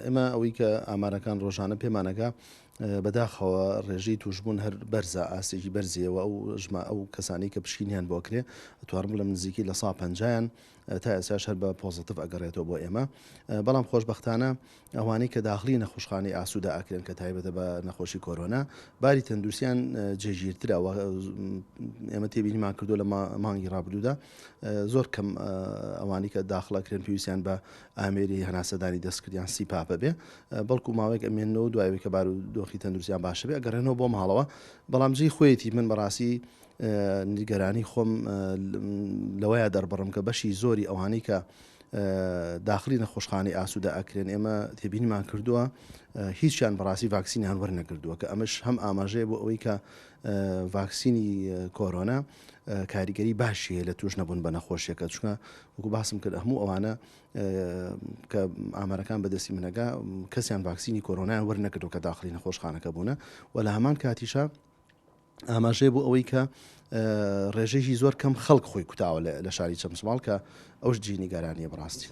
ئێمە ئەوەی کە ئامارەکان ڕۆژانە پێمانەکە بەداخەوە ڕێژەی توشبوون هەر بەرزە ئاستێکی بەرزیەوە ئەو ژما ئەو کەسانی کە پشکینیان بۆ کرێ ئەتوانم بڵێم نزیکەی 50%یان تا ئێستاش هەر بە positive ئەگەڕێتەوە بۆ ئێمە بەڵام خۆشبەختانە ئەوانەی کە داخلی نەخۆشخانەی ئاسوودە ئەکرێن کە تایبەتە بە نەخۆشی کۆرۆنا باری تەندروستیان جێگیرترە و ئێمە تێبینیمان کردو لە مانگی ڕابردوودا زۆر کەم ئەوانی کە داخڵ ئەکرێن پێویستیان بە ئامێری هەناسەدانی دەستکردیان CPAP ە بێ بەڵکو ماوەیەک ئەمێنەوە دوایەوەی کە بارو دۆخی تەندروستیان باشە بێ ئەگەڕێنەوە بۆ ماڵەوە بەڵام جێی خۆیەتی من بەڕاستی نیگەرانی خۆم لەوەیە دەربڕم کە بەشی زۆری ئەوانەی کە داخلی نەخۆشخانەی ئاسوودە ئەکرێن ئێمە تێبینیمان کردووە هیچیان بەڕاستی ڤاکسینیان وەرنەگردووە کە ئەمەش هەم ئاماژەیە بۆ ئەوەی کە ڤاکسینی کۆرۆنا کاریگەری باشی هەیە لە توش نەبوون بە نەخۆشیەکە چونکە وەکو باسم کرد هەموو ئەوانە کە ئامارەکان بەدەستی منەگا کەسیان ڤاکسینی کۆرۆنایان وەرنەکردو کە داخلی نەخۆشخانەکە بوونە و لە هەمان کاتیشە ئاماژەیە بۆ ئەوەی کە ڕێژەیەکی زۆر کەم خەڵک خۆی کوتاوە لە شاری چەمچماڵ کە ئەوش جێی نیگەرانیە بەڕاستی.